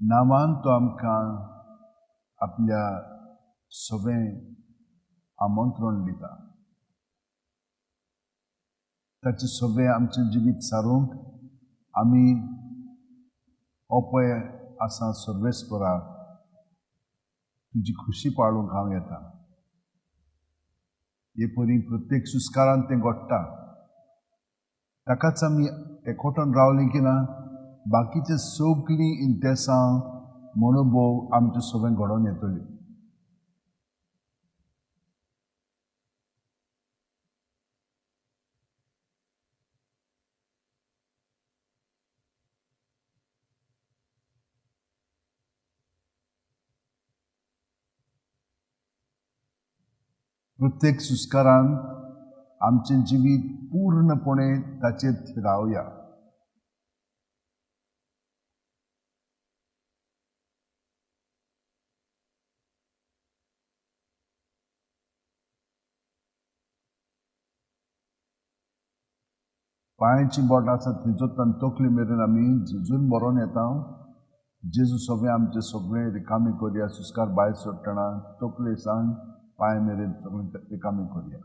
नांवान तो आमकां आपल्या सगळें आमंत्रण दिता. ताचें सगळें आमचें जिवीत सारूंक आमी अपय आसा सर्वेस्परा, तुजी खुशी पाळूंक हांव येता. हे परी प्रत्येक सुस्कारान तें घडटा. ताकाच आमी एकवटून रावलीं की ना बाकीचे सगळीं इंतेसां मनोभोव आमचे सगळें घडोवन येतली. प्रत्येक सुस्कारान आमचें जिवीत पूर्णपणे ताचेर थिरावया. पांयांची बोट आसा थंयचो तकली मेरेन आमी झिजून बरोवन येता. जेजू सगळें आमचें सगळें रिकामी करया. सुस्कार भायर सोडटना तकले सांग पांय मेरेन सगळें रिकामी करया.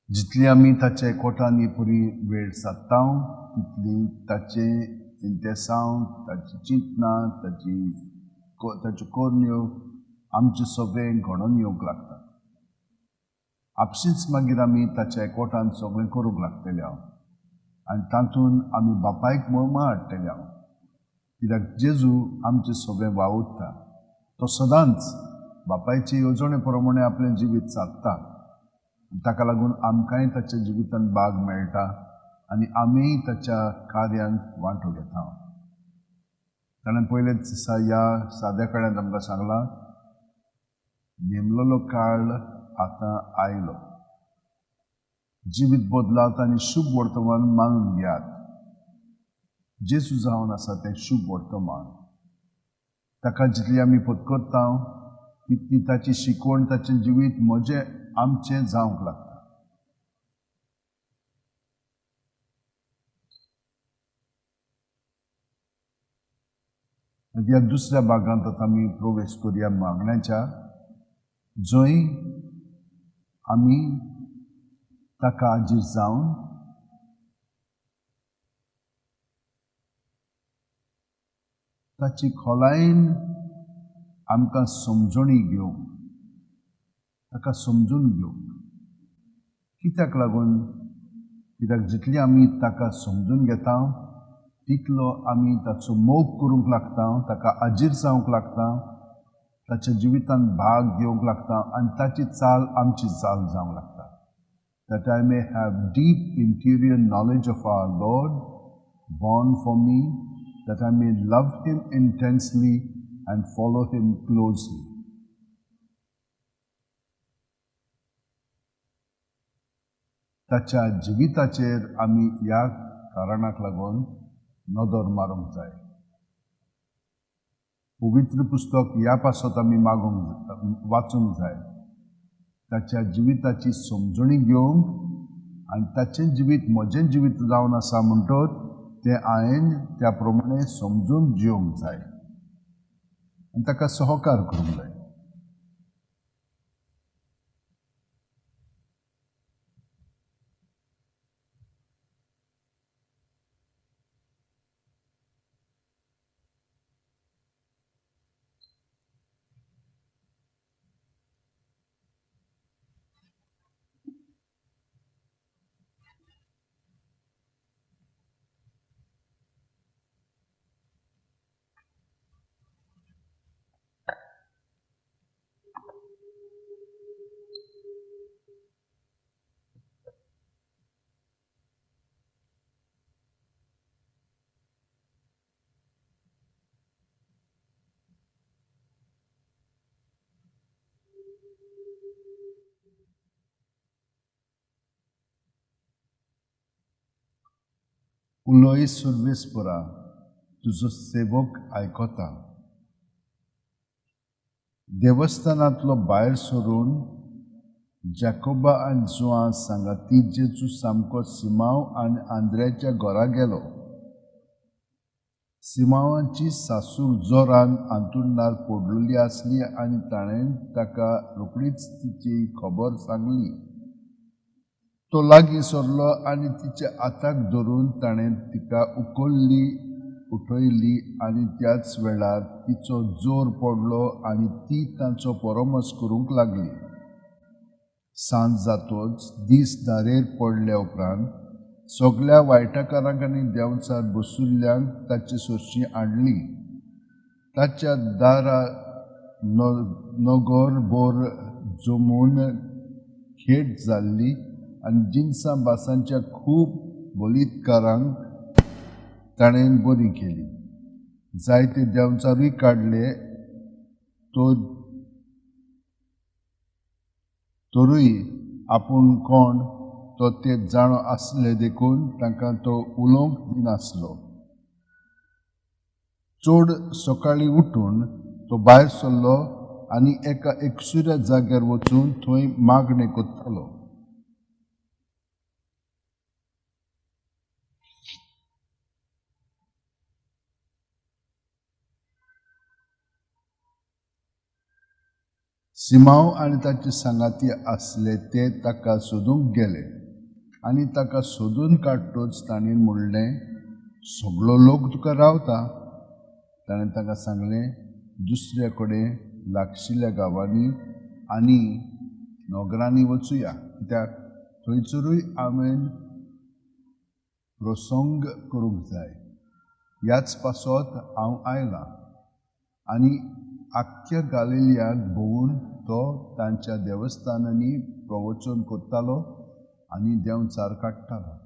जितली आमी ताच्या एकवटान पुरी वेळ सादता तितली ताचे इंतेसांव, ताची चिंतनां, ताच्यो करण्यो आमचे सगळें घडोवन येवंक लागता. आपशींच मागीर आमी ताच्या एकवटान सगळें करूंक लागतले हांव आनी तातूंत आमी बापायक मोमा हाडटले हांव. कित्याक जेजू आमचें सगळें वावुरता. तो सदांच बापायचे येवजणे प्रमाणे आपलें जिवीत सादता. ताका लागून आमकांय ताच्या जिवितांत भाग मेळटा आनी आमीय ताच्या कार्यांत वांटो घेता. ताणें पयलेच दिसा ह्या साद्या कड्यांत आमकां सांगलां, नेमलेलो काळ आतां आयलो, जिवीत बदलात आनी शुभ वर्तमान मानून घेयात. जेजू जावन आसा तें शुभ वर्तमान. ताका जितली आमी पत्करता तितली ताची शिकवण, ताचें जिवीत म्हजें आमचें जावंक लागता. ह्या दुसऱ्या भागांत आतां आमी प्रवेश करुया मागण्याच्या, जंय आमी ताका आजीर जावन ताची खोलायेन आमकां समजणी घेवंक, ताका समजून घेवंक. कित्याक लागून? कित्याक जितली आमी ताका समजून घेता तितलो आमी ताचो मोग करूंक लागता, ताका आजीर जावंक लागता, ताच्या जिवितांत भाग घेवंक लागता आनी ताची चाल आमची चाल जावंक लागता. That I may have deep interior knowledge of our Lord, born for me that I may love him intensely and follow him closely. ताच्या जिविताचेर आमी ह्या कारणाक लागून नदर मारूंक जाय. पवित्र पुस्तक ह्या पासत आमी मागूंक वाचूंक जाय, ताच्या जिविताची समजणी घेवंक आनी ताचें जिवीत म्हजें जिवीत जावन आसा म्हणटच तें हांवें त्या प्रमाणे समजून जिवंक जाय आनी ताका सहकार करूंक जाय. उलोय सर्वेस्परा, तुजो सेवक आयकता. देवस्थानांतलो भायर सरून जाकोबा आनी जुआं सांगाती जेजू सामको सिमांव आनी आंद्र्याच्या घरा गेलो. सिमांवाची सासू जोरान आंतुरणार पडलेली आसली आनी ताणें ताका रोखडीच तिची खबर सांगली. तो लागीं सरलो आनी तिच्या हाताक धरून ताणें तिका उखल्ली उठयली आनी त्याच वेळार तिचो जोर पडलो आनी ती तांचो परामर्श करूंक लागली. सांज जातच दीस दारेर पडल्या उपरांत सगल्या वायटकारांक आनी देंवचार बसुल्ल्यांक ताचे सरशी हाडली. ताच्या दारा नगर भर जमून खेट जाल्ली आनी जिनसां भासांच्या खूब बलितकारांक ताणें बरी केली. जायते देंवचारूय काडले तरूय आपूण कोण तो ते जाणो आसले देखून तांकां तो उलोवंक दिनासलो. चड सकाळीं उठून तो भायर सरलो आनी एका एकसुऱ्या जाग्यार वचून थंय मागणें करतालो. सिमांव आनी ताचे सांगाती आसले ते ताका सोदूंक गेले आनी ताका सोदून काडटच तांणी म्हणलें, सगळो लोक तुका रावता. ताणें ताका सांगलें, दुसऱ्या कडेन लागशिल्ल्या गांवांनी आनी नगरांनी वचुया, कित्याक थंयसरूय हांवें प्रसंग करूंक जाय. ह्याच पासत हांव आयलां. आनी आख्ख्या गालिलियाक भोंवून तो तांच्या देवस्थानांनी प्रवचन करतालो आनी देंवचार काडटालो.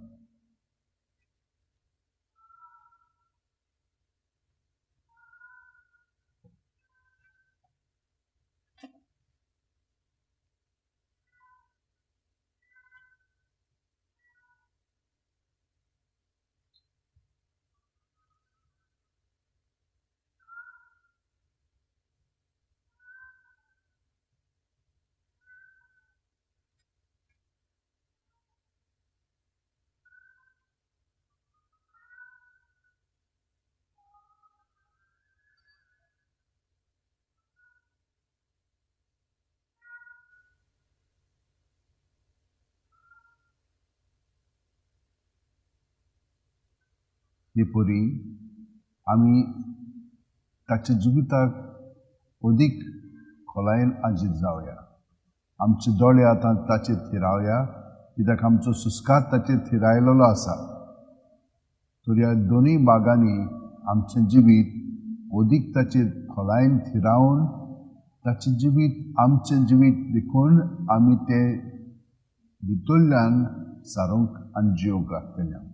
हे परी आमी ताच्या जिविताक अदीक खोलायेन आजीत जावया. आमचे दोळे आतां ताचेर थिरावया, कित्याक आमचो सुस्कार ताचेर थिरायलेलो आसा. तर ह्या दोनूय भागांनी आमचें जिवीत अदीक ताचेर खोलायेन थिरावन ताचें जिवीत आमचें जिवीत देखून आमी तें भितरल्यान सारूंक आनी जिवंक लागतले.